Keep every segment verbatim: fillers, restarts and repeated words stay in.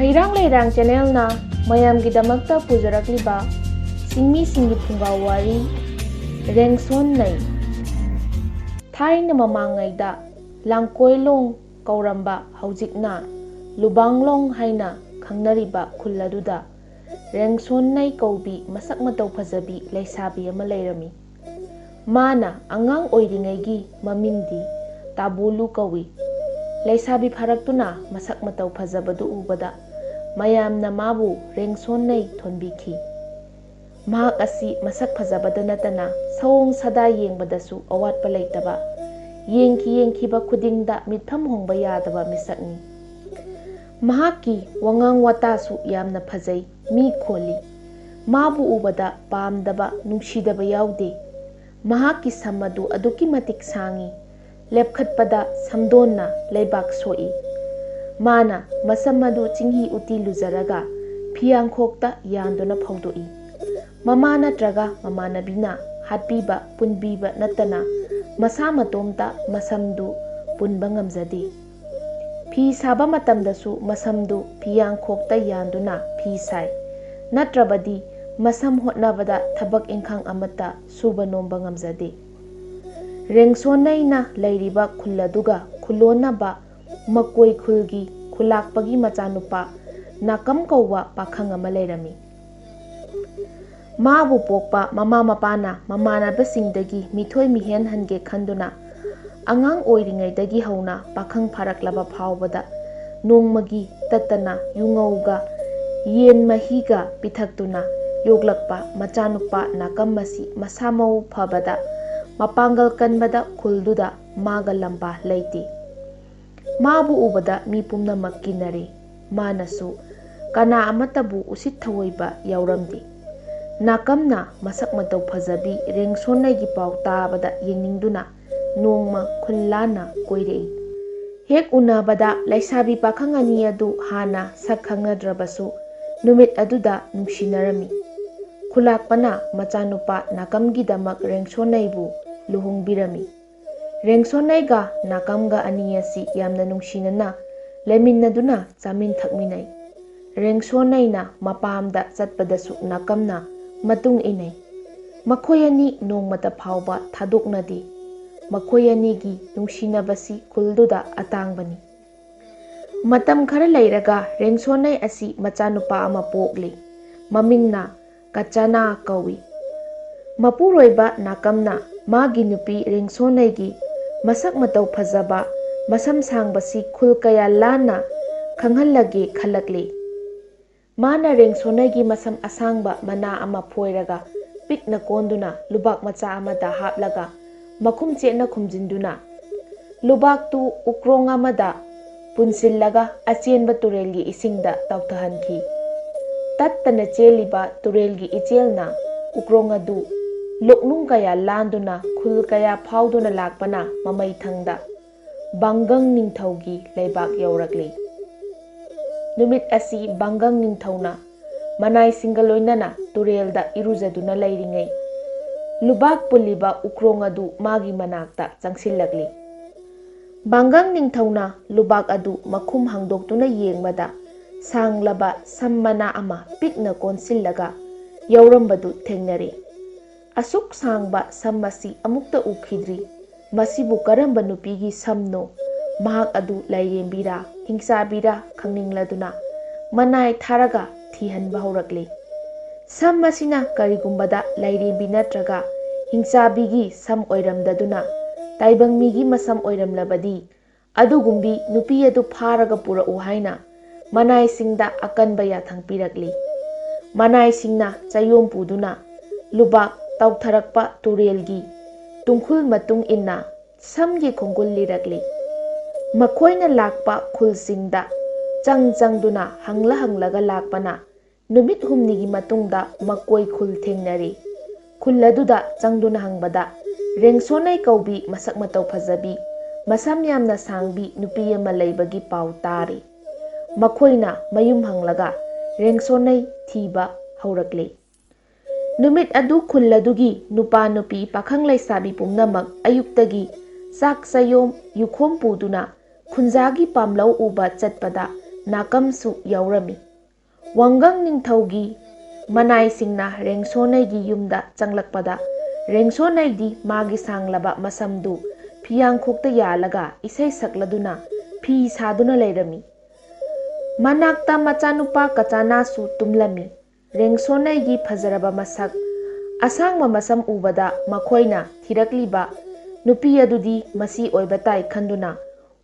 ꯍꯩꯔꯥꯡ ꯂꯩꯔꯥꯡ ꯆꯦꯅꯦꯜꯅ ꯃꯌꯥꯝꯒꯤꯗꯃꯛꯇ ꯄꯨꯖꯔꯛꯂꯤꯕ ꯆꯤꯡꯃꯤꯁꯤꯡꯒꯤ ꯐꯨꯡꯒꯥ ꯋꯥꯔꯤ, ꯔꯦꯡꯁꯣꯟ ꯅꯩ꯫ ꯊꯥꯏꯅ ꯃꯃꯥꯡꯉꯩꯗ ꯂꯥꯡꯀꯣꯏꯂꯣꯡ ꯀꯧꯔꯝꯕ, ꯍꯧꯖꯤꯛꯅ ꯂꯨꯕꯥꯡꯂꯣꯡ ꯍꯥꯏꯅ ꯈꯪꯅꯔꯤꯕ ꯈꯨꯜ ꯑꯗꯨꯗ ꯔꯦꯡꯁꯣꯟ ꯅꯩ ꯀꯧꯕꯤ ꯃꯁꯛ ꯃꯇꯧ ꯐꯖꯕꯤ ꯂꯩꯁꯥꯕꯤ ꯑꯃ ꯂꯩꯔꯝꯃꯤ꯫ ꯃꯥꯅ ꯑꯉꯥꯡ ꯑꯣꯏꯔꯤꯉꯩꯒꯤ ꯃꯃꯤꯡꯗꯤ ꯇꯥꯕꯨꯂꯨ ꯀꯧꯏ꯫ ꯂꯩꯁꯥꯕꯤ ꯐꯥꯔꯛꯇꯨꯅ ꯃꯁꯛ ꯃꯇꯧ ꯐꯖꯕꯗꯨ ꯎꯕꯗ ꯃꯌꯥꯝꯅ ꯃꯥꯕꯨ ꯔꯦꯡꯁꯣꯟ ꯅꯩ ꯊꯣꯟꯕꯤꯈꯤ꯫ ꯃꯍꯥꯛ ꯑꯁꯤ ꯃꯁꯛ ꯐꯖꯕꯗ ꯅꯠꯇꯅ ꯁꯑꯣꯡ ꯁꯥꯗꯥ ꯌꯦꯡꯕꯗꯁꯨ ꯑꯋꯥꯠꯄ ꯂꯩꯇꯕ, ꯌꯦꯡꯈꯤ ꯌꯦꯡꯈꯤꯕ ꯈꯨꯗꯤꯡꯗ ꯃꯤꯠꯐꯝ ꯍꯣꯡꯕ ꯌꯥꯗꯕ ꯃꯤꯁꯛꯅꯤ꯫ ꯃꯍꯥꯛꯀꯤ ꯋꯥꯉꯥꯡ ꯋꯥꯇꯥꯁꯨ ꯌꯥꯝꯅ ꯐꯖꯩ, ꯃꯤ ꯈꯣꯜꯂꯤ꯫ ꯃꯥꯕꯨ ꯎꯕꯗ ꯄꯥꯝꯗꯕ, ꯅꯨꯡꯁꯤꯗꯕ ꯌꯥꯎꯗꯦ꯫ ꯃꯍꯥꯛꯀꯤ ꯁꯝ ꯑꯗꯨ ꯑꯗꯨꯛꯀꯤ ꯃꯇꯤꯛ ꯁꯥꯡꯏ, ꯂꯦꯞꯈꯠꯄꯗ ꯁꯝꯗꯣꯟꯅ ꯂꯩꯕꯥꯛ ꯁꯣꯛꯏ꯫ ꯃꯥꯅ ꯃꯁꯝ ꯑꯗꯨ ꯆꯤꯡꯍꯤ ꯎꯇꯤ ꯂꯨꯖꯔꯒ ꯐꯤꯌꯥꯡꯈꯣꯛꯇ ꯌꯥꯟꯗꯨꯅ ꯐꯧꯗꯣꯛꯏ꯫ ꯃꯃꯥ ꯅꯠꯇ꯭ꯔꯒ ꯃꯃꯥꯟꯅꯕꯤꯅ ꯍꯥꯠꯄꯤꯕ, ꯄꯨꯟꯕꯤꯕ ꯅꯠꯇꯅ ꯃꯁꯥ ꯃꯇꯣꯝꯇ ꯃꯁꯝꯗꯨ ꯄꯨꯟꯕ ꯉꯝꯖꯗꯦ꯫ ꯐꯤ ꯁꯥꯕ ꯃꯇꯝꯗꯁꯨ ꯃꯁꯝꯗꯨ ꯐꯤꯌꯥꯡꯈꯣꯛꯇ ꯌꯥꯟꯗꯨꯅ ꯐꯤ ꯁꯥꯏ꯫ ꯅꯠꯇ꯭ꯔꯕꯗꯤ ꯃꯁꯝ ꯍꯣꯠꯅꯕꯗ ꯊꯕꯛ ꯏꯪꯈꯥꯡ ꯑꯃꯠꯇ ꯁꯨꯕ ꯅꯣꯝꯕ ꯉꯝꯖꯗꯦ꯫ ꯔꯦꯡꯁꯣꯟꯅꯩꯅ ꯂꯩꯔꯤꯕ ꯈꯨꯜ ꯑꯗꯨꯒ ꯈꯨꯂꯣꯟꯅꯕ ꯃꯀꯣꯏ ꯈꯨꯜꯒꯤ ꯈꯨꯂꯥꯛꯄꯒꯤ ꯃꯆꯥꯅꯨꯄꯥ ꯅꯥꯀꯝ ꯀꯧꯕ ꯄꯥꯈꯪ ꯑꯃ ꯂꯩꯔꯝꯃꯤ꯫ ꯃꯥꯕꯨ ꯄꯣꯛꯄ ꯃꯃꯥ ꯃꯄꯥꯅ ꯃꯃꯥꯟꯅꯕꯁꯤꯡꯗꯒꯤ ꯃꯤꯊꯣꯏ ꯃꯤꯍꯦꯟ ꯍꯟꯒꯦ ꯈꯟꯗꯨꯅ, ꯑꯉꯥꯡ ꯑꯣꯏꯔꯤꯉꯩꯗꯒꯤ ꯍꯧꯅ ꯄꯥꯈꯪ ꯐꯥꯔꯛꯂꯕ ꯐꯥꯎꯕꯗ ꯅꯣꯡꯃꯒꯤ ꯇꯠꯇꯅ ꯌꯨꯉꯧꯒ ꯌꯦꯟ ꯃꯍꯤꯒ ꯄꯤꯊꯛꯇꯨꯅ ꯌꯣꯛꯂꯛꯄ ꯃꯆꯥꯅꯨꯄꯥ ꯅꯥꯀꯝ ꯑꯁꯤ ꯃꯁꯥ ꯃꯎ ꯐꯕꯗ, ꯃꯄꯥꯡꯒꯜ ꯀꯟꯕꯗ ꯈꯨꯜꯗꯨꯗ ꯃꯥꯒ ꯂꯝꯕꯥ ꯂꯩꯇꯦ꯫ ꯃꯥꯕꯨ ꯎꯕꯗ ꯃꯤ ꯄꯨꯝꯅꯃꯛ ꯀꯤꯅꯔꯦ꯫ ꯃꯥꯅꯁꯨ ꯀꯅꯥ ꯑꯃꯠꯇꯕꯨ ꯎꯁꯤꯠ ꯊꯑꯣꯏꯕ ꯌꯥꯎꯔꯝꯗꯦ꯫ ꯅꯥꯀꯝꯅ ꯃꯁꯛ ꯃꯇꯧ ꯐꯖꯕꯤ ꯔꯦꯡꯁꯣꯟꯅꯩꯒꯤ ꯄꯥꯎ ꯇꯥꯕꯗ ꯌꯦꯡꯅꯤꯡꯗꯨꯅ ꯅꯣꯡꯃ ꯈꯨꯜ ꯂꯥꯟꯅ ꯀꯣꯏꯔꯛꯏ꯫ ꯍꯦꯛ ꯎꯅꯕꯗ ꯂꯩꯁꯥꯕꯤ ꯄꯥꯈꯪ ꯑꯅꯤ ꯑꯗꯨ ꯍꯥꯟꯅ ꯁꯛ ꯈꯪꯅꯗ꯭ꯔꯕꯁꯨ ꯅꯨꯃꯤꯠ ꯑꯗꯨꯗ ꯅꯨꯡꯁꯤꯅꯔꯝꯃꯤ꯫ ꯈꯨꯂꯥꯛꯄꯅ ꯃꯆꯥꯅꯨꯄꯥ ꯅꯥꯀꯝꯒꯤꯗꯃꯛ ꯔꯦꯡꯁꯣꯟꯅꯩꯕꯨ ꯂꯨꯍꯣꯡꯕꯤꯔꯝꯃꯤ꯫ ꯔꯦꯡꯁꯣꯟꯅꯩꯒ ꯅꯥꯀꯝꯒ ꯑꯅꯤ ꯑꯁꯤ ꯌꯥꯝꯅ ꯅꯨꯡꯁꯤꯅꯅ ꯂꯩꯃꯤꯟꯅꯗꯨꯅ ꯆꯥꯃꯤꯟ ꯊꯛꯃꯤꯟꯅꯩ꯫ ꯔꯦꯡꯁꯣꯅꯩꯅ ꯃꯄꯥꯝꯗ ꯆꯠꯄꯗꯁꯨ ꯅꯥꯀꯝꯅ ꯃꯇꯨꯡ ꯏꯟꯅꯩ꯫ ꯃꯈꯣꯏ ꯑꯅꯤ ꯅꯣꯡꯃꯇ ꯐꯥꯎꯕ ꯊꯥꯗꯣꯛꯅꯗꯦ꯫ ꯃꯈꯣꯏ ꯑꯅꯤꯒꯤ ꯅꯨꯡꯁꯤꯅꯕꯁꯤ ꯈꯨꯜꯗꯨꯗ ꯑꯇꯥꯡꯕꯅꯤ꯫ ꯃꯇꯝ ꯈꯔ ꯂꯩꯔꯒ ꯔꯦꯡꯁꯣꯅꯩ ꯑꯁꯤ ꯃꯆꯥꯅꯨꯄꯥ ꯑꯃ ꯄꯣꯛꯂꯤ꯫ ꯃꯃꯤꯡꯅ ꯀꯆꯥꯅꯥ ꯀꯧꯏ꯫ ꯃꯄꯨꯔꯣꯏꯕ ꯅꯥꯀꯝꯅ ꯃꯥꯒꯤ ꯅꯨꯄꯤ ꯔꯦꯡꯁꯣꯅꯩꯒꯤ ꯃꯁꯛ ꯃꯇꯧ ꯐꯖꯕ, ꯃꯁꯝ ꯁꯥꯡꯕꯁꯤ ꯈꯨꯜ ꯀꯌꯥ ꯂꯥꯟꯅ ꯈꯪꯍꯜꯂꯒꯦ ꯈꯜꯂꯛꯂꯤ꯫ ꯃꯥꯅ ꯔꯦꯡꯁꯣꯅꯩꯒꯤ ꯃꯁꯝ ꯑꯁꯥꯡꯕ ꯃꯅꯥ ꯑꯃ ꯐꯣꯏꯔꯒ ꯄꯤꯛꯅ ꯀꯣꯟꯗꯨꯅ ꯂꯨꯕꯥꯛ ꯃꯆꯥ ꯑꯃꯗ ꯍꯥꯞꯂꯒ ꯃꯈꯨꯝ ꯆꯦꯠꯅ ꯈꯨꯝꯖꯤꯟꯗꯨꯅ ꯂꯨꯕꯥꯛꯇꯨ ꯎꯀ꯭ꯔꯣꯡ ꯑꯃꯗ ꯄꯨꯟꯁꯤꯜꯂꯒ ꯑꯆꯦꯟꯕ ꯇꯨꯔꯦꯜꯒꯤ ꯏꯁꯤꯡꯗ ꯇꯥꯎꯊꯍꯟꯈꯤ꯫ ꯇꯠꯇꯅ ꯆꯦꯜꯂꯤꯕ ꯇꯨꯔꯦꯜꯒꯤ ꯏꯆꯦꯜꯅ ꯎꯀ꯭ꯔꯣꯡ ꯑꯗꯨ ꯂꯣꯛꯅꯨꯡ ꯀꯌꯥ ꯂꯥꯟꯗꯨꯅ ꯈꯨꯜ ꯀꯌꯥ ꯐꯥꯎꯗꯨꯅ ꯂꯥꯛꯄꯅ ꯃꯃꯩ ꯊꯪꯗ ꯕꯥꯡꯒꯪ ꯅꯤꯡꯊꯧꯒꯤ ꯂꯩꯕꯥꯛ ꯌꯧꯔꯛꯂꯤ꯫ ꯅꯨꯃꯤꯠ ꯑꯁꯤ ꯕꯥꯡꯒꯪ ꯅꯤꯡꯊꯧꯅ ꯃꯅꯥꯏꯁꯤꯡꯒ ꯂꯣꯏꯅꯅ ꯇꯨꯔꯦꯜꯗ ꯏꯔꯨꯖꯗꯨꯅ ꯂꯩꯔꯤꯉꯩ, ꯂꯨꯕꯥꯛ ꯄꯨꯜꯂꯤꯕ ꯎꯀ꯭ꯔꯣꯡ ꯑꯗꯨ ꯃꯥꯒꯤ ꯃꯅꯥꯛꯇ ꯆꯪꯁꯤꯜꯂꯛꯂꯤ꯫ ꯕꯥꯡꯒꯪ ꯅꯤꯡꯊꯧꯅ ꯂꯨꯕꯥꯛ ꯑꯗꯨ ꯃꯈꯨꯝ ꯍꯥꯡꯗꯣꯛꯇꯨꯅ ꯌꯦꯡꯕꯗ, ꯁꯥꯡꯂꯕ ꯁꯝ ꯃꯅꯥ ꯑꯃ ꯄꯤꯛꯅ ꯀꯣꯟꯁꯤꯜꯂꯒ ꯌꯥꯎꯔꯝꯕꯗꯨ ꯊꯦꯡꯅꯔꯦ꯫ ꯑꯁꯨꯛ ꯁꯥꯡꯕ ꯁꯝ ꯑꯁꯤ ꯑꯃꯨꯛꯇ ꯎꯈꯤꯗ꯭ꯔꯤ꯫ ꯃꯁꯤꯕꯨ ꯀꯔꯝꯕ ꯅꯨꯄꯤꯒꯤ ꯁꯝꯅꯣ? ꯃꯍꯥꯛ ꯑꯗꯨ ꯂꯥꯏꯔꯦꯝꯕꯤꯔꯥ, ꯍꯤꯡꯆꯥꯕꯤꯔꯥ ꯈꯪꯅꯤꯡꯂꯗꯨꯅ ꯃꯅꯥꯏ ꯊꯥꯔꯒ ꯊꯤꯍꯟꯕ ꯍꯧꯔꯛꯂꯤ꯫ ꯁꯝ ꯑꯁꯤꯅ ꯀꯔꯤꯒꯨꯝꯕꯗ ꯂꯥꯏꯔꯦꯝꯕꯤ ꯅꯠꯇ꯭ꯔꯒ ꯍꯤꯡꯆꯥꯕꯤꯒꯤ ꯁꯝ ꯑꯣꯏꯔꯝꯗꯗꯨꯅ ꯇꯥꯏꯕꯪ ꯃꯤꯒꯤ ꯃꯁꯝ ꯑꯣꯏꯔꯝꯂꯕꯗꯤ, ꯑꯗꯨꯒꯨꯝꯕꯤ ꯅꯨꯄꯤ ꯑꯗꯨ ꯐꯥꯔꯒ ꯄꯨꯔꯛꯎ ꯍꯥꯏꯅ ꯃꯅꯥꯏꯁꯤꯡꯗ ꯑꯀꯟꯕ ꯌꯥꯊꯪ ꯄꯤꯔꯛꯂꯤ꯫ ꯃꯅꯥꯏꯁꯤꯡꯅ ꯆꯌꯣꯝ ꯄꯨꯗꯨꯅ ꯂꯨꯕꯥꯛ ꯇꯥꯎꯊꯔꯛꯄ ꯇꯨꯔꯦꯜꯒꯤ ꯇꯨꯡꯈꯨꯜ ꯃꯇꯨꯡ ꯏꯟꯅ ꯁꯝꯒꯤ ꯈꯣꯡꯒꯨꯜ ꯂꯤꯔꯛꯂꯤ꯫ ꯃꯈꯣꯏꯅ ꯂꯥꯛꯄ ꯈꯨꯜꯁꯤꯡꯗ ꯆꯪ ꯆꯪꯗꯨꯅ ꯍꯪꯂ ꯍꯪꯂꯒ ꯂꯥꯛꯄꯅ ꯅꯨꯃꯤꯠ ꯍꯨꯝꯅꯤꯒꯤ ꯃꯇꯨꯡꯗ ꯃꯀꯣꯏ ꯈꯨꯜ ꯊꯦꯡꯅꯔꯦ꯫ ꯈꯨꯜ ꯑꯗꯨꯗ ꯆꯪꯗꯨꯅ ꯍꯪꯕꯗ, ꯔꯦꯡꯁꯣꯅꯩ ꯀꯧꯕꯤ ꯃꯁꯛ ꯃꯇꯧ ꯐꯖꯕꯤ, ꯃꯁꯝ ꯌꯥꯝꯅ ꯁꯥꯡꯕꯤ ꯅꯨꯄꯤ ꯑꯃ ꯂꯩꯕꯒꯤ ꯄꯥꯎ ꯇꯥꯔꯦ꯫ ꯃꯈꯣꯏꯅ ꯃꯌꯨꯝ ꯍꯪꯂꯒ ꯔꯦꯡꯁꯣꯅꯩ ꯊꯤꯕ ꯍꯧꯔꯛꯂꯦ꯫ ꯅꯨꯃꯤꯠ ꯑꯗꯨ ꯈꯨꯜ ꯑꯗꯨꯒꯤ ꯅꯨꯄꯥ ꯅꯨꯄꯤ ꯄꯥꯈꯪ ꯂꯩꯁꯥꯕꯤ ꯄꯨꯝꯅꯃꯛ ꯑꯌꯨꯛꯇꯒꯤ ꯆꯥꯛ ꯆꯌꯣꯝ ꯌꯨꯈꯣꯝ ꯄꯨꯗꯨꯅ ꯈꯨꯟꯖꯥꯒꯤ ꯄꯥꯝꯂꯧ ꯎꯕ ꯆꯠꯄꯗ ꯅꯥꯀꯝꯁꯨ ꯌꯥꯎꯔꯝꯃꯤ꯫ ꯋꯥꯡꯒꯪ ꯅꯤꯡꯊꯧꯒꯤ ꯃꯅꯥꯏꯁꯤꯡꯅ ꯔꯦꯡꯁꯣꯅꯩꯒꯤ ꯌꯨꯝꯗ ꯆꯪꯂꯛꯄꯗ, ꯔꯦꯡꯁꯣꯅꯩꯗꯤ ꯃꯥꯒꯤ ꯁꯥꯡꯂꯕ ꯃꯁꯝꯗꯨ ꯐꯤꯌꯥꯡꯈꯣꯛꯇ ꯌꯥꯜꯂꯒ ꯏꯁꯩ ꯁꯛꯂꯗꯨꯅ ꯐꯤ ꯁꯥꯗꯨꯅ ꯂꯩꯔꯝꯃꯤ꯫ ꯃꯅꯥꯛꯇ ꯃꯆꯥꯅꯨꯄꯥ ꯀꯆꯥꯅꯥꯁꯨ ꯇꯨꯝꯂꯝꯃꯤ꯫ ꯔꯦꯡꯁꯣꯅꯩꯒꯤ ꯐꯖꯔꯕ ꯃꯁꯛ, ꯑꯁꯥꯡꯕ ꯃꯁꯝ ꯎꯕꯗ ꯃꯈꯣꯏꯅ ꯊꯤꯔꯛꯂꯤꯕ ꯅꯨꯄꯤ ꯑꯗꯨꯗꯤ ꯃꯁꯤ ꯑꯣꯏꯕ ꯇꯥꯏ ꯈꯟꯗꯨꯅ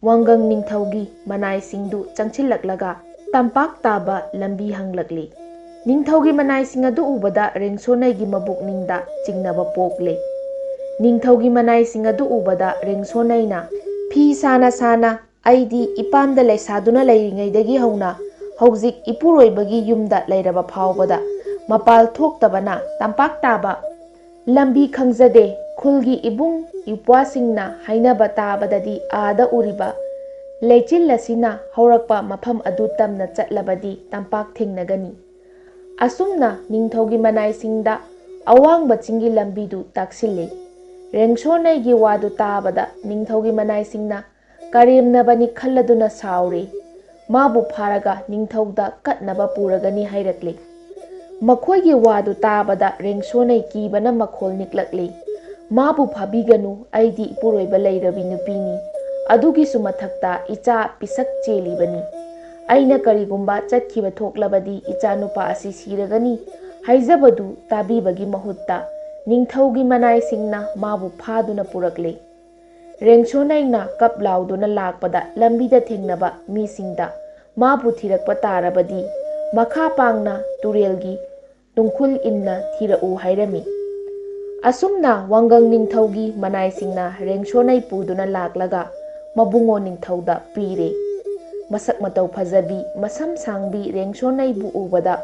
ꯋꯥꯡꯒꯪ ꯅꯤꯡꯊꯧꯒꯤ ꯃꯅꯥꯏꯁꯤꯡꯗꯨ ꯆꯪꯁꯤꯜꯂꯛꯂꯒ ꯇꯝꯄꯥꯛ ꯇꯥꯕ ꯂꯝꯕꯤ ꯍꯪꯂꯛꯂꯤ꯫ ꯅꯤꯡꯊꯧꯒꯤ ꯃꯅꯥꯏꯁꯤꯡ ꯑꯗꯨ ꯎꯕꯗ ꯔꯦꯡꯁꯣꯅꯩꯒꯤ ꯃꯕꯨꯛꯅꯤꯡꯗ ꯆꯤꯡꯅꯕ ꯄꯣꯛꯂꯦ꯫ ꯅꯤꯡꯊꯧꯒꯤ ꯃꯅꯥꯏꯁꯤꯡ ꯑꯗꯨ ꯎꯕꯗ ꯔꯦꯡꯁꯣꯅꯩꯅ ꯐꯤ ꯁꯥꯅ ꯁꯥꯅ ꯑꯩꯗꯤ ꯏꯄꯥꯝꯗ ꯂꯩꯁꯥꯗꯨꯅ ꯂꯩꯔꯤꯉꯩꯗꯒꯤ ꯍꯧꯅ ꯍꯧꯖꯤꯛ ꯏꯄꯨꯔꯣꯏꯕꯒꯤ ꯌꯨꯝꯗ ꯂꯩꯔꯕ ꯐꯥꯎꯕꯗ ꯃꯄꯥꯜ ꯊꯣꯛꯇꯕꯅ ꯇꯝꯄꯥꯛ ꯇꯥꯕ ꯂꯝꯕꯤ ꯈꯪꯖꯗꯦ꯫ ꯈꯨꯜꯒꯤ ꯏꯕꯨꯡ ꯏꯄ꯭ꯋꯥꯁꯤꯡꯅ ꯍꯥꯏꯅꯕ ꯇꯥꯕꯗꯗꯤ ꯑꯥꯗ ꯎꯔꯤꯕ ꯂꯩꯆꯤꯜ ꯑꯁꯤꯅ ꯍꯧꯔꯛꯄ ꯃꯐꯝ ꯑꯗꯨ ꯇꯝꯅ ꯆꯠꯂꯕꯗꯤ ꯇꯝꯄꯥꯛ ꯊꯦꯡꯅꯒꯅꯤ꯫ ꯑꯁꯨꯝꯅ ꯅꯤꯡꯊꯧꯒꯤ ꯃꯅꯥꯏꯁꯤꯡꯗ ꯑꯋꯥꯡꯕ ꯆꯤꯡꯒꯤ ꯂꯝꯕꯤꯗꯨ ꯇꯥꯛꯁꯤꯜꯂꯤ꯫ ꯔꯦꯡꯁꯣꯅꯩꯒꯤ ꯋꯥꯗꯨ ꯇꯥꯕꯗ ꯅꯤꯡꯊꯧꯒꯤ ꯃꯅꯥꯏꯁꯤꯡꯅ ꯀꯔꯦꯝꯅꯕꯅꯤ ꯈꯜꯂꯗꯨꯅ ꯁꯥꯎꯔꯤ꯫ ꯃꯥꯕꯨ ꯐꯥꯔꯒ ꯅꯤꯡꯊꯧꯗ ꯀꯠꯅꯕ ꯄꯨꯔꯒꯅꯤ ꯍꯥꯏꯔꯛꯂꯤ꯫ ꯃꯈꯣꯏꯒꯤ ꯋꯥꯗꯨ ꯇꯥꯕꯗ ꯔꯦꯡꯁꯣꯅꯩ ꯀꯤꯕꯅ ꯃꯈꯣꯜ ꯅꯤꯛꯂꯛꯂꯤ꯫ ꯃꯥꯕꯨ ꯐꯥꯕꯤꯒꯅꯨ, ꯑꯩꯗꯤ ꯏꯄꯨꯔꯣꯏꯕ ꯂꯩꯔꯕꯤ ꯅꯨꯄꯤꯅꯤ꯫ ꯑꯗꯨꯒꯤꯁꯨ ꯃꯊꯛꯇ ꯏꯆꯥ ꯄꯤꯁꯛ ꯆꯦꯜꯂꯤꯕꯅꯤ꯫ ꯑꯩꯅ ꯀꯔꯤꯒꯨꯝꯕ ꯆꯠꯈꯤꯕ ꯊꯣꯛꯂꯕꯗꯤ ꯏꯆꯥꯅꯨꯄꯥ ꯑꯁꯤ ꯁꯤꯔꯒꯅꯤ ꯍꯥꯏꯖꯕꯗꯨ ꯇꯥꯕꯤꯕꯒꯤ ꯃꯍꯨꯠꯇ ꯅꯤꯡꯊꯧꯒꯤ ꯃꯅꯥꯏꯁꯤꯡꯅ ꯃꯥꯕꯨ ꯐꯥꯗꯨꯅ ꯄꯨꯔꯛꯂꯦ꯫ ꯔꯦꯡꯁꯣꯅꯩꯅ ꯀꯞ ꯂꯥꯎꯗꯨꯅ ꯂꯥꯛꯄꯗ ꯂꯝꯕꯤꯗ ꯊꯦꯡꯅꯕ ꯃꯤꯁꯤꯡꯗ ꯃꯥꯕꯨ ꯊꯤꯔꯛꯄ ꯇꯥꯔꯕꯗꯤ ꯃꯈꯥ ꯄꯥꯡꯅ ꯇꯨꯔꯦꯜꯒꯤ ꯇꯨꯡꯈꯨꯜ ꯏꯟꯅ ꯊꯤꯔꯛꯎ ꯍꯥꯏꯔꯝꯃꯤ꯫ ꯑꯁꯨꯝꯅ ꯋꯥꯡꯒꯪ ꯅꯤꯡꯊꯧꯒꯤ ꯃꯅꯥꯏꯁꯤꯡꯅ ꯔꯦꯡꯁꯣꯅꯩ ꯄꯨꯗꯨꯅ ꯂꯥꯛꯂꯒ ꯃꯕꯨꯡꯉꯣ ꯅꯤꯡꯊꯧꯗ ꯄꯤꯔꯦ꯫ ꯃꯁꯛ ꯃꯇꯧ ꯐꯖꯕꯤ, ꯃꯁꯝ ꯁꯥꯡꯕꯤ ꯔꯦꯡꯁꯣꯅꯩꯕꯨ ꯎꯕꯗ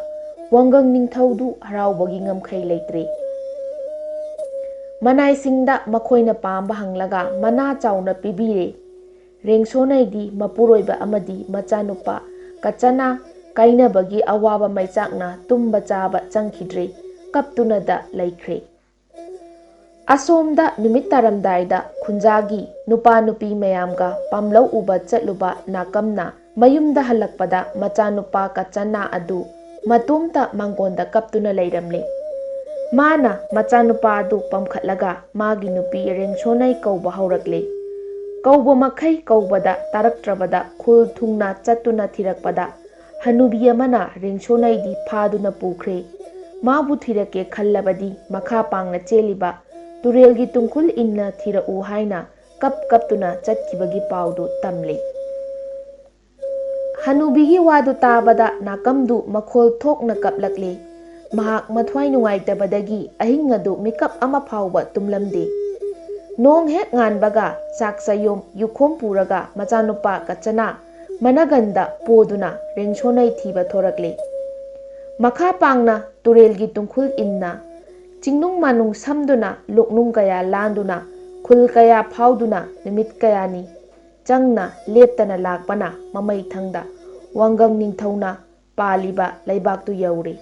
ꯋꯥꯡꯒꯪ ꯅꯤꯡꯊꯧꯗꯨ ꯍꯔꯥꯎꯕꯒꯤ ꯉꯝꯈꯩ ꯂꯩꯇ꯭ꯔꯦ꯫ ꯃꯅꯥꯏꯁꯤꯡꯗ ꯃꯈꯣꯏꯅ ꯄꯥꯝꯕ ꯍꯪꯂꯒ ꯃꯅꯥ ꯆꯥꯎꯅ ꯄꯤꯕꯤꯔꯦ꯫ ꯔꯦꯡꯁꯣꯅꯩꯗꯤ ꯃꯄꯨꯔꯣꯏꯕ ꯑꯃꯗꯤ ꯃꯆꯥꯅꯨꯄꯥ ꯀꯆꯅꯥ ꯀꯥꯏꯅꯕꯒꯤ ꯑꯋꯥꯕ ꯃꯩꯆꯥꯛꯅ ꯇꯨꯝꯕ ꯆꯥꯕ ꯆꯪꯈꯤꯗ꯭ꯔꯦ, ꯀꯞꯇꯨꯅꯗ ꯂꯩꯈ꯭ꯔꯦ꯫ ꯑꯁꯣꯝꯗ ꯅꯨꯃꯤꯠ ꯇꯥꯔꯝꯗꯥꯏꯗ ꯈꯨꯟꯖꯥꯒꯤ ꯅꯨꯄꯥ ꯅꯨꯄꯤ ꯃꯌꯥꯝꯒ ꯄꯥꯝꯂꯧ ꯎꯕ ꯆꯠꯂꯨꯕ ꯅꯥꯀꯝꯅ ꯃꯌꯨꯝꯗ ꯍꯜꯂꯛꯄꯗ ꯃꯆꯥꯅꯨꯄꯥ ꯀꯆꯅꯥ ꯑꯗꯨ ꯃꯇꯣꯝꯇ ꯃꯥꯡꯒꯣꯟꯗ ꯀꯞꯇꯨꯅ ꯂꯩꯔꯝꯂꯦ꯫ ꯃꯥꯅ ꯃꯆꯥꯅꯨꯄꯥ ꯑꯗꯨ ꯄꯝꯈꯠꯂꯒ ꯃꯥꯒꯤ ꯅꯨꯄꯤ ꯔꯦꯡꯁꯣꯅꯩ ꯀꯧꯕ ꯍꯧꯔꯛꯂꯦ꯫ ꯀꯧꯕ ꯃꯈꯩ ꯀꯧꯕꯗ ꯇꯥꯔꯛꯇ꯭ꯔꯕꯗ ꯈꯨꯜ ꯊꯨꯡꯅ ꯆꯠꯇꯨꯅ ꯊꯤꯔꯛꯄꯗ ꯍꯅꯨꯕꯤ ꯑꯃꯅ ꯔꯦꯡꯁꯣꯅꯩꯗꯤ ꯐꯥꯗꯨꯅ ꯄꯨꯈ꯭ꯔꯦ꯫ ꯃꯥꯕꯨ ꯊꯤꯔꯛꯀꯦ ꯈꯜꯂꯕꯗꯤ ꯃꯈꯥ ꯄꯥꯡꯅ ꯆꯦꯜꯂꯤꯕ ꯇꯨꯔꯦꯜꯒꯤ ꯇꯨꯡꯈꯨꯜ ꯏꯟꯅ ꯊꯤꯔꯛꯎ ꯍꯥꯏꯅ ꯀꯞ ꯀꯞꯇꯨꯅ ꯆꯠꯈꯤꯕꯒꯤ ꯄꯥꯎꯗꯨ ꯇꯝꯂꯦ꯫ ꯍꯅꯨꯕꯤꯒꯤ ꯋꯥꯗꯨ ꯇꯥꯕꯗ ꯅꯥꯀꯝꯗꯨ ꯃꯈꯣꯜ ꯊꯣꯛꯅ ꯀꯞꯂꯛꯂꯦ꯫ ꯃꯍꯥꯛ ꯃꯊ꯭ꯋꯥꯏ ꯅꯨꯡꯉꯥꯏꯇꯕꯗꯒꯤ ꯑꯍꯤꯡ ꯑꯗꯨ ꯃꯤꯀꯞ ꯑꯃ ꯐꯥꯎꯕ ꯇꯨꯝꯂꯝꯗꯦ꯫ ꯅꯣꯡ ꯍꯦꯛ ꯉꯥꯟꯕꯒ ꯆꯥꯛ ꯆꯌꯣꯝ ꯌꯨꯈꯣꯝ ꯄꯨꯔꯒ ꯃꯆꯥꯅꯨꯄꯥ ꯀꯆꯅꯥ ꯃꯅꯒꯟꯗ ꯄꯣꯗꯨꯅ ꯔꯦꯡꯁꯣꯅꯩ ꯊꯤꯕ ꯊꯣꯔꯛꯂꯦ꯫ ꯃꯈꯥ ꯄꯥꯡꯅ ꯇꯨꯔꯦꯜꯒꯤ ꯇꯨꯡꯈꯨꯜ ꯏꯟꯅ ꯆꯤꯡꯅꯨꯡ ꯃꯥꯅꯨꯡ ꯁꯝꯗꯨꯅ ꯂꯣꯛꯅꯨꯡ ꯀꯌꯥ ꯂꯥꯟꯗꯨꯅ ꯈꯨꯜ ꯀꯌꯥ ꯐꯥꯎꯗꯨꯅ ꯅꯨꯃꯤꯠ ꯀꯌꯥꯅꯤ ꯆꯪꯅ ꯂꯦꯞꯇꯅ ꯂꯥꯛꯄꯅ ꯃꯃꯩ ꯊꯪꯗ ꯋꯥꯡꯒꯪ ꯅꯤꯡꯊꯧꯅ ꯄꯥꯜꯂꯤꯕ ꯂꯩꯕꯥꯛꯇꯨ ꯌꯧꯔꯦ꯫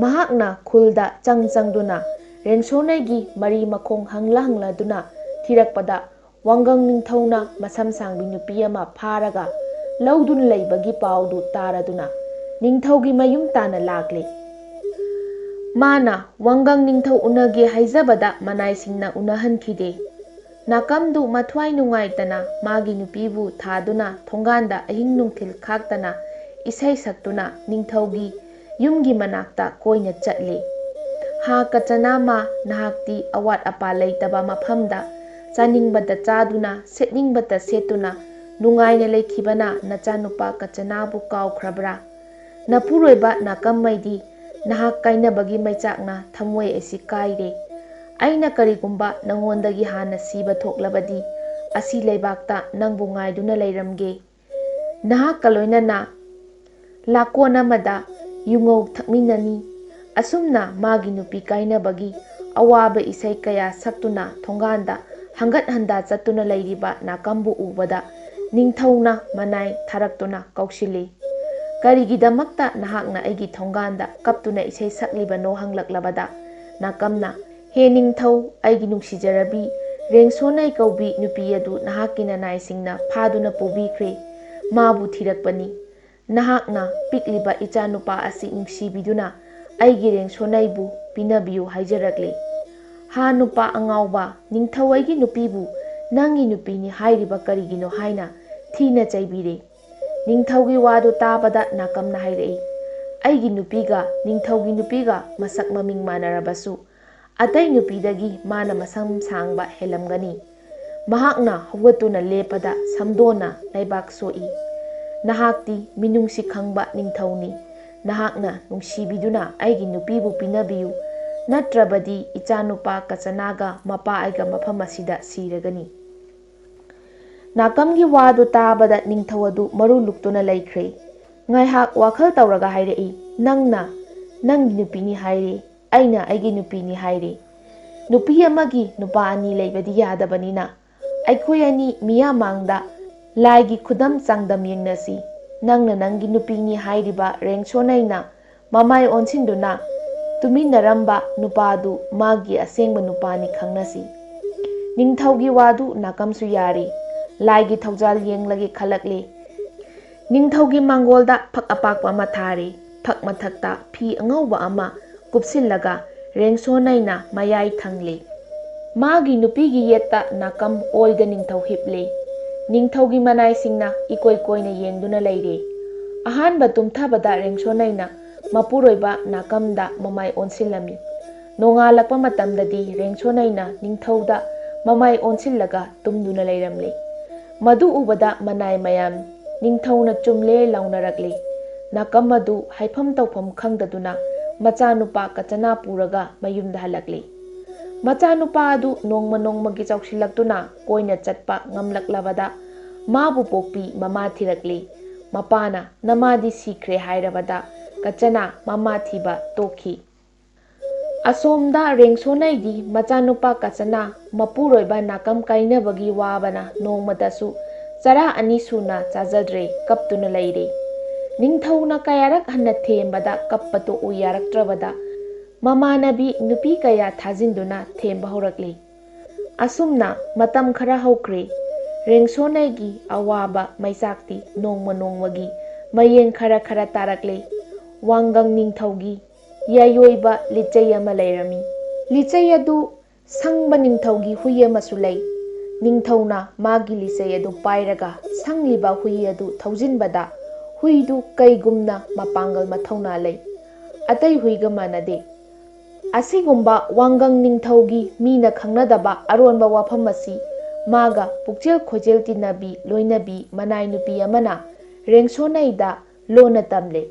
ꯃꯍꯥꯛꯅ ꯈꯨꯜꯗ ꯆꯪ ꯆꯪꯗꯨꯅ ꯔꯦꯡꯁꯣꯅꯩꯒꯤ ꯃꯔꯤ ꯃꯈꯣꯡ ꯍꯪꯂ ꯍꯪꯂꯗꯨꯅ ꯊꯤꯔꯛꯄꯗ ꯋꯥꯡꯒꯪ ꯅꯤꯡꯊꯧꯅ ꯃꯁꯝ ꯁꯥꯡꯕꯤ ꯅꯨꯄꯤ ꯑꯃ ꯐꯥꯔꯒ ꯂꯧꯗꯨꯅ ꯂꯩꯕꯒꯤ ꯄꯥꯎꯗꯨ ꯇꯥꯔꯗꯨꯅ ꯅꯤꯡꯊꯧꯒꯤ ꯃꯌꯨꯝ ꯇꯥꯅ ꯂꯥꯛꯂꯦ꯫ ꯃꯥꯅ ꯋꯥꯡꯒꯪ ꯅꯤꯡꯊꯧ ꯎꯅꯒꯦ ꯍꯥꯏꯖꯕꯗ ꯃꯅꯥꯏꯁꯤꯡꯅ ꯎꯅꯍꯟꯈꯤꯗꯦ꯫ ꯅꯥꯀꯝꯗꯨ ꯃꯊ꯭ꯋꯥꯏ ꯅꯨꯡꯉꯥꯏꯇꯅ ꯃꯥꯒꯤ ꯅꯨꯄꯤꯕꯨ ꯊꯥꯗꯨꯅ ꯊꯣꯡꯒꯥꯟꯗ ꯑꯍꯤꯡ ꯅꯨꯡꯊꯤꯜ ꯈꯥꯛꯇꯅ ꯏꯁꯩ ꯁꯛꯇꯨꯅ ꯅꯤꯡꯊꯧꯒꯤ ꯌꯨꯝꯒꯤ ꯃꯅꯥꯛꯇ ꯀꯣꯏꯅ ꯆꯠꯂꯤ꯫ ꯍꯥ ꯀꯆꯅꯥꯃ, ꯅꯍꯥꯛꯇꯤ ꯑꯋꯥꯠ ꯑꯄꯥ ꯂꯩꯇꯕ ꯃꯐꯝꯗ ꯆꯥꯅꯤꯡꯕꯇ ꯆꯥꯗꯨꯅ ꯁꯦꯠꯅꯤꯡꯕꯇ ꯁꯦꯠꯇꯨꯅ ꯅꯨꯡꯉꯥꯏꯅ ꯂꯩꯈꯤꯕꯅ ꯅꯆꯥꯅꯨꯄꯥ ꯀꯆꯅꯥꯕꯨ ꯀꯥꯎꯈ꯭ꯔꯕ꯭ꯔꯥ? ꯅꯄꯨꯔꯣꯏꯕ ꯅꯥꯀꯝꯃꯩꯗꯤ ꯅꯍꯥꯛ ꯀꯥꯏꯅꯕꯒꯤ ꯃꯩꯆꯥꯛꯅ ꯊꯃꯣꯏ ꯑꯁꯤ ꯀꯥꯏꯔꯦ꯫ ꯑꯩꯅ ꯀꯔꯤꯒꯨꯝꯕ ꯅꯉꯣꯟꯗꯒꯤ ꯍꯥꯟꯅ ꯁꯤꯕ ꯊꯣꯛꯂꯕꯗꯤ ꯑꯁꯤ ꯂꯩꯕꯥꯛꯇ ꯅꯪꯕꯨ ꯉꯥꯏꯗꯨꯅ ꯂꯩꯔꯝꯒꯦ꯫ ꯅꯍꯥꯛꯀ ꯂꯣꯏꯅꯅ ꯂꯥꯛꯀꯣꯟ ꯑꯃꯗ ꯌꯨꯉꯧ ꯊꯛꯃꯤꯟꯅꯅꯤ꯫ ꯑꯁꯨꯝꯅ ꯃꯥꯒꯤ ꯅꯨꯄꯤ ꯀꯥꯏꯅꯕꯒꯤ ꯑꯋꯥꯕ ꯏꯁꯩ ꯀꯌꯥ ꯁꯛꯇꯨꯅ ꯊꯣꯡꯒꯥꯟꯗ ꯍꯪꯒꯠ ꯍꯟꯗꯥ ꯆꯠꯇꯨꯅ ꯂꯩꯔꯤꯕ ꯅꯥꯀꯝꯕꯨ ꯎꯕꯗ ꯅꯤꯡꯊꯧꯅ ꯃꯅꯥꯏ ꯊꯥꯔꯛꯇꯨꯅ ꯀꯧꯁꯤꯜꯂꯤ꯫ "ꯀꯔꯤꯒꯤꯗꯃꯛꯇ ꯅꯍꯥꯛꯅ ꯑꯩꯒꯤ ꯊꯣꯡꯒꯥꯟꯗ ꯀꯞꯇꯨꯅ ꯏꯁꯩ ꯁꯛꯂꯤꯕꯅꯣ?" ꯍꯪꯂꯛꯂꯕꯗ ꯅꯥꯀꯝꯅ, "ꯍꯦ ꯅꯤꯡꯊꯧ, ꯑꯩꯒꯤ ꯅꯨꯡꯁꯤꯖꯔꯕꯤ, ꯔꯦꯡꯁꯣꯅꯩ ꯀꯧꯕꯤ ꯅꯨꯄꯤ ꯑꯗꯨ ꯅꯍꯥꯛꯀꯤ ꯅꯅꯥꯏꯁꯤꯡꯅ ꯐꯥꯗꯨꯅ ꯄꯨꯕꯤꯈ꯭ꯔꯦ꯫ ꯃꯥꯕꯨ ꯊꯤꯔꯛꯄꯅꯤ꯫ ꯅꯍꯥꯛꯅ ꯄꯤꯛꯂꯤꯕ ꯏꯆꯥꯅꯨꯄꯥ ꯑꯁꯤ ꯅꯨꯡꯁꯤꯕꯤꯗꯨꯅ ꯑꯩꯒꯤ ꯔꯦꯡꯁꯣꯅꯩꯕꯨ ꯄꯤꯅꯕꯤꯌꯨ ꯍꯥꯏꯖꯔꯛꯂꯦ꯫ ꯍꯥ ꯅꯨꯄꯥ ꯑꯉꯥꯎꯕ, ꯅꯤꯡꯊꯧ ꯑꯩꯒꯤ ꯅꯨꯄꯤꯕꯨ ꯅꯪꯒꯤ ꯅꯨꯄꯤꯅꯤ ꯍꯥꯏꯔꯤꯕ ꯀꯔꯤꯒꯤꯅꯣ ꯍꯥꯏꯅ ꯊꯤꯅ ꯆꯩꯕꯤꯔꯦ꯫ ꯅꯤꯡꯊꯧꯒꯤ ꯋꯥꯗꯨ ꯇꯥꯕꯗ ꯅꯥꯀꯝꯅ ꯍꯥꯏꯔꯛꯏ, "ꯑꯩꯒꯤ ꯅꯨꯄꯤꯒ ꯅꯤꯡꯊꯧꯒꯤ ꯅꯨꯄꯤꯒ ꯃꯁꯛ ꯃꯃꯤꯡ ꯃꯥꯟꯅꯔꯕꯁꯨ ꯑꯇꯩ ꯅꯨꯄꯤꯗꯒꯤ ꯃꯥꯅ ꯃꯁꯝ ꯁꯥꯡꯕ ꯍꯦꯜꯂꯝꯒꯅꯤ꯫ ꯃꯍꯥꯛꯅ ꯍꯧꯒꯠꯇꯨꯅ ꯂꯦꯞꯄꯗ ꯁꯝꯗꯣꯟꯅ ꯂꯩꯕꯥꯛ ꯁꯣꯛꯏ꯫ ꯅꯍꯥꯛꯇꯤ ꯃꯤꯅꯨꯡꯁꯤ ꯈꯪꯕ ꯅꯤꯡꯊꯧꯅꯤ꯫ ꯅꯍꯥꯛꯅ ꯅꯨꯡꯁꯤꯕꯤꯗꯨꯅ ꯑꯩꯒꯤ ꯅꯨꯄꯤꯕꯨ ꯄꯤꯅꯕꯤꯌꯨ, ꯅꯠꯇ꯭ꯔꯕꯗꯤ ꯏꯆꯥꯅꯨꯄꯥ ꯀꯆꯅꯥꯒ ꯃꯄꯥ ꯑꯩꯒ ꯃꯐꯝ ꯑꯁꯤꯗ ꯁꯤꯔꯒꯅꯤ꯫" ꯅꯥꯀꯝꯒꯤ ꯋꯥꯗꯨ ꯇꯥꯕꯗ ꯅꯤꯡꯊꯧ ꯑꯗꯨ ꯃꯔꯨ ꯂꯨꯛꯇꯨꯅ ꯂꯩꯈ꯭ꯔꯦ꯫ ꯉꯥꯏꯍꯥꯛ ꯋꯥꯈꯜ ꯇꯧꯔꯒ ꯍꯥꯏꯔꯛꯏ, "ꯅꯪꯅ ꯅꯪꯒꯤ ꯅꯨꯄꯤꯅꯤ ꯍꯥꯏꯔꯦ, ꯑꯩꯅ ꯑꯩꯒꯤ ꯅꯨꯄꯤꯅꯤ ꯍꯥꯏꯔꯦ꯫ ꯅꯨꯄꯤ ꯑꯃꯒꯤ ꯅꯨꯄꯥ ꯑꯅꯤ ꯂꯩꯕꯗꯤ ꯌꯥꯗꯕꯅꯤꯅ ꯑꯩꯈꯣꯏ ꯑꯅꯤ ꯃꯤꯌꯥꯝ ꯃꯥꯡꯗ ꯂꯥꯏꯒꯤ ꯈꯨꯗꯝ ꯆꯥꯡꯗꯝ ꯌꯦꯡꯅꯁꯤ꯫ ꯅꯪꯅ ꯅꯪꯒꯤ ꯅꯨꯄꯤꯅꯤ ꯍꯥꯏꯔꯤꯕ ꯔꯦꯡꯁꯣꯅꯩꯅ ꯃꯃꯥꯏ ꯑꯣꯟꯁꯤꯟꯗꯨꯅ ꯇꯨꯃꯤꯟꯅꯔꯝꯕ ꯅꯨꯄꯥꯗꯨ ꯃꯥꯒꯤ ꯑꯁꯦꯡꯕ ꯅꯨꯄꯥꯅꯤ ꯈꯪꯅꯁꯤ꯫" ꯅꯤꯡꯊꯧꯒꯤ ꯋꯥꯗꯨ ꯅꯥꯀꯝꯁꯨ ꯌꯥꯔꯤ꯫ ꯂꯥꯏꯒꯤ ꯊꯧꯖꯥꯜ ꯌꯦꯡꯂꯒꯦ ꯈꯜꯂꯛꯂꯤ꯫ ꯅꯤꯡꯊꯧꯒꯤ ꯃꯥꯡꯒꯣꯜꯗ ꯐꯛ ꯑꯄꯥꯛꯄ ꯑꯃ ꯊꯥꯔꯤ꯫ ꯐꯛ ꯃꯊꯛꯇ ꯐꯤ ꯑꯉꯧꯕ ꯑꯃ ꯀꯨꯞꯁꯤꯜꯂꯒ ꯔꯦꯡꯁꯣꯅꯩꯅ ꯃꯌꯥꯏ ꯊꯪꯂꯤ꯫ ꯃꯥꯒꯤ ꯅꯨꯄꯤꯒꯤ ꯌꯦꯠꯇ ꯅꯥꯀꯝ ꯑꯣꯏꯗ ꯅꯤꯡꯊꯧ ꯍꯤꯞꯂꯤ꯫ ꯅꯤꯡꯊꯧꯒꯤ ꯃꯅꯥꯏꯁꯤꯡꯅ ꯏꯀꯣꯏ ꯀꯣꯏꯅ ꯌꯦꯡꯗꯨꯅ ꯂꯩꯔꯤ꯫ ꯑꯍꯥꯟꯕ ꯇꯨꯝꯊꯕꯗ ꯔꯦꯡꯁꯣꯅꯩꯅ ꯃꯄꯨꯔꯣꯏꯕ ꯅꯥꯀꯝꯗ ꯃꯃꯥꯏ ꯑꯣꯟꯁꯤꯜꯂꯝꯃꯤ꯫ ꯅꯣꯡꯉꯥꯜꯂꯛꯄ ꯃꯇꯝꯗꯗꯤ ꯔꯦꯡꯁꯣꯅꯩꯅ ꯅꯤꯡꯊꯧꯗ ꯃꯃꯥꯏ ꯑꯣꯟꯁꯤꯜꯂꯒ ꯇꯨꯝꯗꯨꯅ ꯂꯩꯔꯝꯂꯤ꯫ ꯃꯗꯨ ꯎꯕꯗ ꯃꯅꯥꯏ ꯃꯌꯥꯝ ꯅꯤꯡꯊꯧꯅ ꯆꯨꯝꯂꯦ ꯂꯥꯎꯅꯔꯛꯂꯤ꯫ ꯅꯥꯀꯝ ꯑꯗꯨ ꯍꯥꯏꯐꯝ ꯇꯧꯐꯝ ꯈꯪꯗꯗꯨꯅ ꯃꯆꯥꯅꯨꯄꯥ ꯀꯆꯅꯥ ꯄꯨꯔꯒ ꯃꯌꯨꯝꯗ ꯍꯜꯂꯛꯂꯤ꯫ ꯃꯆꯥꯅꯨꯄꯥ ꯑꯗꯨ ꯅꯣꯡꯃ ꯅꯣꯡꯃꯒꯤ ꯆꯥꯎꯁꯤꯜꯂꯛꯇꯨꯅ ꯀꯣꯏꯅ ꯆꯠꯄ ꯉꯝꯂꯛꯂꯕꯗ ꯃꯥꯕꯨ ꯄꯣꯛꯄꯤ ꯃꯃꯥ ꯊꯤꯔꯛꯂꯤ꯫ ꯃꯄꯥꯅ "ꯅꯃꯥꯗꯤ ꯁꯤꯈ꯭ꯔꯦ" ꯍꯥꯏꯔꯕꯗ ꯀꯆꯅꯥ ꯃꯃꯥ ꯊꯤꯕ ꯇꯣꯛꯈꯤ꯫ ꯑꯁꯣꯝꯗ ꯔꯦꯡꯁꯣꯅꯩꯗꯤ ꯃꯆꯥꯅꯨꯄꯥ ꯀꯆꯅꯥ ꯃꯄꯨꯔꯣꯏꯕ ꯅꯥꯀꯝ ꯀꯥꯏꯅꯕꯒꯤ ꯋꯥꯕꯅ ꯅꯣꯡꯃꯇꯁꯨ ꯆꯔꯥ ꯑꯅꯤ ꯁꯨꯅ ꯆꯥꯖꯗ꯭ꯔꯦ, ꯀꯞꯇꯨꯅ ꯂꯩꯔꯦ꯫ ꯅꯤꯡꯊꯧꯅ ꯀꯌꯥꯔꯛ ꯍꯟꯅ ꯊꯦꯝꯕꯗ ꯀꯞꯄ ꯇꯣꯛꯎ ꯌꯥꯔꯛꯇ꯭ꯔꯕꯗ ꯃꯃꯥꯟꯅꯕꯤ ꯅꯨꯄꯤ ꯀꯌꯥ ꯊꯥꯖꯤꯟꯗꯨꯅ ꯊꯦꯝꯕ ꯍꯧꯔꯛꯂꯤ꯫ ꯑꯁꯨꯝꯅ ꯃꯇꯝ ꯈꯔ ꯍꯧꯈ꯭ꯔꯦ꯫ ꯔꯦꯡꯁꯣꯅꯩꯒꯤ ꯑꯋꯥꯕ ꯃꯩꯆꯥꯛꯇꯤ ꯅꯣꯡꯃ ꯅꯣꯡꯃꯒꯤ ꯃꯌꯦꯡ ꯈꯔ ꯈꯔ ꯇꯥꯔꯛꯂꯦ꯫ ꯋꯥꯡꯒꯪ ꯅꯤꯡꯊꯧꯒꯤ ꯌꯥꯏꯑꯣꯏꯕ ꯂꯤꯆꯩ ꯑꯃ ꯂꯩꯔꯝꯃꯤ꯫ ꯂꯤꯆꯩ ꯑꯗꯨ ꯁꯪꯕ ꯅꯤꯡꯊꯧꯒꯤ ꯍꯨꯏ ꯑꯃꯁꯨ ꯂꯩ꯫ ꯅꯤꯡꯊꯧꯅ ꯃꯥꯒꯤ ꯂꯤꯆꯩ ꯑꯗꯨ ꯄꯥꯏꯔꯒ ꯁꯪꯂꯤꯕ ꯍꯨꯏ ꯑꯗꯨ ꯊꯧꯖꯤꯟꯕꯗ ꯍꯨꯏꯗꯨ ꯀꯩꯒꯨꯝꯅ ꯃꯄꯥꯡꯒꯜ ꯃꯊꯧꯅꯥ ꯂꯩ꯫ ꯑꯇꯩ ꯍꯨꯏꯒ ꯃꯥꯟꯅꯗꯦ꯫ ꯑꯁꯤꯒꯨꯝꯕ ꯋꯥꯡꯒꯪ ꯅꯤꯡꯊꯧꯒꯤ ꯃꯤꯅ ꯈꯪꯅꯗꯕ ꯑꯔꯣꯟꯕ ꯋꯥꯐꯝ ꯑꯁꯤ ꯃꯥꯒ ꯄꯨꯛꯆꯦꯜ ꯈꯣꯏꯖꯦꯜ ꯇꯤꯟꯅꯕꯤ ꯂꯣꯏꯅꯕꯤ ꯃꯅꯥꯏ ꯅꯨꯄꯤ ꯑꯃꯅ ꯔꯦꯡꯁꯣꯅꯩꯗ ꯂꯣꯟꯅ ꯇꯝꯂꯦ꯫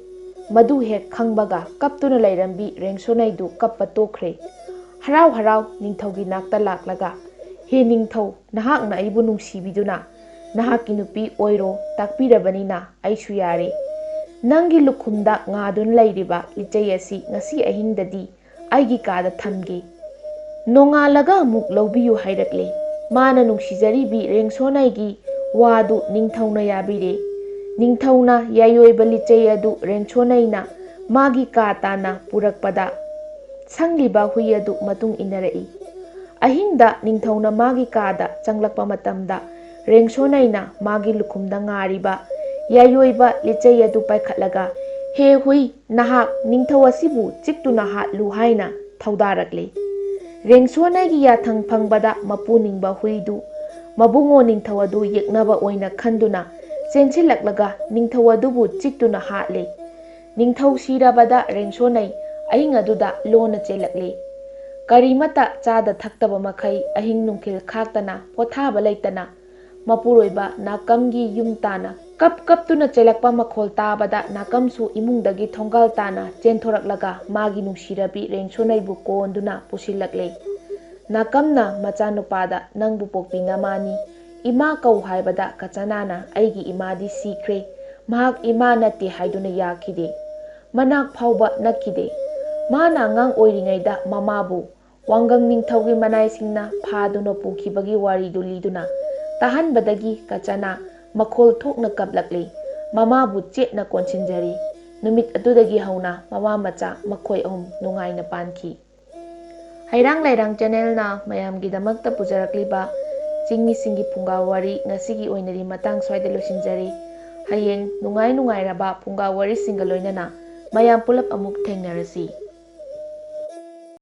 ꯃꯗꯨ ꯍꯦꯛ ꯈꯪꯕꯒ ꯀꯞꯇꯨꯅ ꯂꯩꯔꯝꯕꯤ ꯔꯦꯡꯁꯣꯅꯩꯗꯨ ꯀꯞꯄ ꯇꯣꯛꯈ꯭ꯔꯦ꯫ ꯍꯔꯥꯎ ꯍꯔꯥꯎ ꯅꯤꯡꯊꯧꯒꯤ ꯅꯥꯛꯇ ꯂꯥꯛꯂꯒ, "ꯍꯦ ꯅꯤꯡꯊꯧ, ꯅꯍꯥꯛꯅ ꯑꯩꯕꯨ ꯅꯨꯡꯁꯤꯕꯤꯗꯨꯅ ꯅꯍꯥꯛꯀꯤ ꯅꯨꯄꯤ ꯑꯣꯏꯔꯣ ꯇꯥꯛꯄꯤꯔꯕꯅꯤꯅ ꯑꯩꯁꯨ ꯌꯥꯔꯦ꯫ ꯅꯪꯒꯤ ꯂꯨꯈꯨꯝꯗ ꯉꯥꯗꯨꯅ ꯂꯩꯔꯤꯕ ꯂꯤꯆꯩ ꯑꯁꯤ ꯉꯁꯤ ꯑꯍꯤꯡꯗꯗꯤ ꯑꯩꯒꯤ ꯀꯥꯗ ꯊꯝꯒꯦ꯫ ꯅꯣꯡꯉꯥꯜꯂꯒ ꯑꯃꯨꯛ ꯂꯧꯕꯤꯌꯨ" ꯍꯥꯏꯔꯛꯂꯦ꯫ ꯃꯥꯅ ꯅꯨꯡꯁꯤꯖꯔꯤꯕꯤ ꯔꯦꯡꯁꯣꯅꯩꯒꯤ ꯋꯥꯗꯨ ꯅꯤꯡꯊꯧꯅ ꯌꯥꯕꯤꯔꯦ꯫ ꯅꯤꯡꯊꯧꯅ ꯌꯥꯏꯑꯣꯏꯕ ꯂꯤꯆꯩ ꯑꯗꯨ ꯔꯦꯡꯁꯣꯅꯩꯅ ꯃꯥꯒꯤ ꯀꯥ ꯇꯥꯅ ꯄꯨꯔꯛꯄꯗ ꯁꯪꯂꯤꯕ ꯍꯨꯏ ꯑꯗꯨ ꯃꯇꯨꯡ ꯏꯟꯅꯔꯛꯏ꯫ ꯑꯍꯤꯡꯗ ꯅꯤꯡꯊꯧꯅ ꯃꯥꯒꯤ ꯀꯥꯗ ꯆꯪꯂꯛꯄ ꯃꯇꯝꯗ ꯔꯦꯡꯁꯣꯅꯩꯅ ꯃꯥꯒꯤ ꯂꯨꯈꯨꯝꯗ ꯉꯥꯔꯤꯕ ꯌꯥꯏꯑꯣꯏꯕ ꯂꯤꯆꯩ ꯑꯗꯨ ꯄꯥꯏꯈꯠꯂꯒ, "ꯍꯦ ꯍꯨꯏ, ꯅꯍꯥꯛ ꯅꯤꯡꯊꯧ ꯑꯁꯤꯕꯨ ꯆꯤꯛꯇꯨꯅ ꯍꯥꯠꯂꯨ" ꯍꯥꯏꯅ ꯊꯧꯗꯥꯔꯛꯂꯦ꯫ ꯔꯦꯡꯁꯣꯅꯩꯒꯤ ꯌꯥꯊꯪ ꯐꯪꯕꯗ ꯃꯄꯨ ꯅꯤꯡꯕ ꯍꯨꯏꯗꯨ ꯃꯕꯨꯡꯉꯣ ꯅꯤꯡꯊꯧ ꯑꯗꯨ ꯌꯦꯛꯅꯕ ꯑꯣꯏꯅ ꯈꯟꯗꯨꯅ ꯆꯦꯟꯁꯤꯜꯂꯛꯂꯒ ꯅꯤꯡꯊꯧ ꯑꯗꯨꯕꯨ ꯆꯤꯛꯇꯨꯅ ꯍꯥꯠꯂꯦ꯫ ꯅꯤꯡꯊꯧ ꯁꯤꯔꯕꯗ ꯔꯦꯡꯁꯣꯅꯩ ꯑꯍꯤꯡ ꯑꯗꯨꯗ ꯂꯣꯟꯅ ꯆꯦꯜꯂꯛꯂꯦ꯫ ꯀꯔꯤꯃꯠꯇ ꯆꯥꯗ ꯊꯛꯇꯕ ꯃꯈꯩ ꯑꯍꯤꯡ ꯅꯨꯡꯊꯤꯜ ꯈꯥꯛꯇꯅ ꯄꯣꯊꯥꯕ ꯂꯩꯇꯅ ꯃꯄꯨꯔꯣꯏꯕ ꯅꯥꯀꯝꯒꯤ ꯌꯨꯝ ꯇꯥꯅ ꯀꯞ ꯀꯞꯇꯨꯅ ꯆꯦꯜꯂꯛꯄ ꯃꯈꯣꯜ ꯇꯥꯕꯗ ꯅꯥꯀꯝꯁꯨ ꯏꯃꯨꯡꯗꯒꯤ ꯊꯣꯡꯒꯥꯜ ꯇꯥꯅ ꯆꯦꯟꯊꯣꯔꯛꯂꯒ ꯃꯥꯒꯤ ꯅꯨꯡꯁꯤꯔꯕꯤ ꯔꯦꯡꯁꯣꯅꯩꯕꯨ ꯀꯣꯟꯗꯨꯅ ꯄꯨꯁꯤꯜꯂꯛꯂꯦ꯫ ꯅꯥꯀꯝꯅ ꯃꯆꯥꯅꯨꯄꯥꯗ, "ꯅꯪꯕꯨ ꯄꯣꯛꯄꯤ ꯅꯃꯥꯅꯤ ꯏꯃꯥ ꯀꯧ" ꯍꯥꯏꯕꯗ ꯀꯆꯅꯥꯅ, "ꯑꯩꯒꯤ ꯏꯃꯥꯗꯤ ꯁꯤꯈ꯭ꯔꯦ, ꯃꯍꯥꯛ ꯏꯃꯥ ꯅꯠꯇꯦ" ꯍꯥꯏꯗꯨꯅ ꯌꯥꯈꯤꯗꯦ꯫ ꯃꯅꯥꯛ ꯐꯥꯎꯕ ꯅꯛꯈꯤꯗꯦ꯫ ꯃꯥꯅ ꯑꯉꯥꯡ ꯑꯣꯏꯔꯤꯉꯩꯗ ꯃꯃꯥꯕꯨ ꯋꯥꯡꯒꯪ ꯅꯤꯡꯊꯧꯒꯤ ꯃꯅꯥꯏꯁꯤꯡꯅ ꯐꯥꯗꯨꯅ ꯄꯨꯈꯤꯕꯒꯤ ꯋꯥꯔꯤꯗꯨ ꯂꯤꯗꯨꯅ ꯇꯥꯍꯟꯕꯗꯒꯤ ꯀꯆꯅꯥ ꯃꯈꯣꯜ ꯊꯣꯛꯅ ꯀꯞꯂꯛꯂꯤ꯫ ꯃꯃꯥꯕꯨ ꯆꯦꯠꯅ ꯀꯣꯟꯁꯤꯟꯖꯔꯤ꯫ ꯅꯨꯃꯤꯠ ꯑꯗꯨꯗꯒꯤ ꯍꯧꯅ ꯃꯃꯥ ꯃꯆꯥ ꯃꯈꯣꯏ ꯑꯍꯨꯝ ꯅꯨꯡꯉꯥꯏꯅ ꯄꯥꯟꯈꯤ꯫ ꯍꯩꯔꯥꯡ ꯂꯩꯔꯥꯡ ꯆꯦꯅꯦꯜꯅ ꯃꯌꯥꯝꯒꯤꯗꯃꯛꯇ ꯄꯨꯖꯔꯛꯂꯤꯕ ꯆꯤꯡꯃꯤꯁꯤꯡꯒꯤ ꯐꯨꯡꯒꯥ ꯋꯥꯔꯤ ꯉꯁꯤꯒꯤ ꯑꯣꯏꯅꯗꯤ ꯃꯇꯥꯡ ꯁ꯭ꯋꯥꯏꯗ ꯂꯣꯏꯁꯤꯟꯖꯔꯤ꯫ ꯍꯌꯦꯡ ꯅꯨꯡꯉꯥꯏ ꯅꯨꯡꯉꯥꯏꯔꯕ ꯐꯨꯡꯒꯥ ꯋꯥꯔꯤꯁꯤꯡꯒ ꯂꯣꯏꯅꯅ ꯃꯌꯥꯝ ꯄꯨꯂꯞ ꯑꯃꯨꯛ ꯊꯦꯡꯅꯔꯁꯤ꯫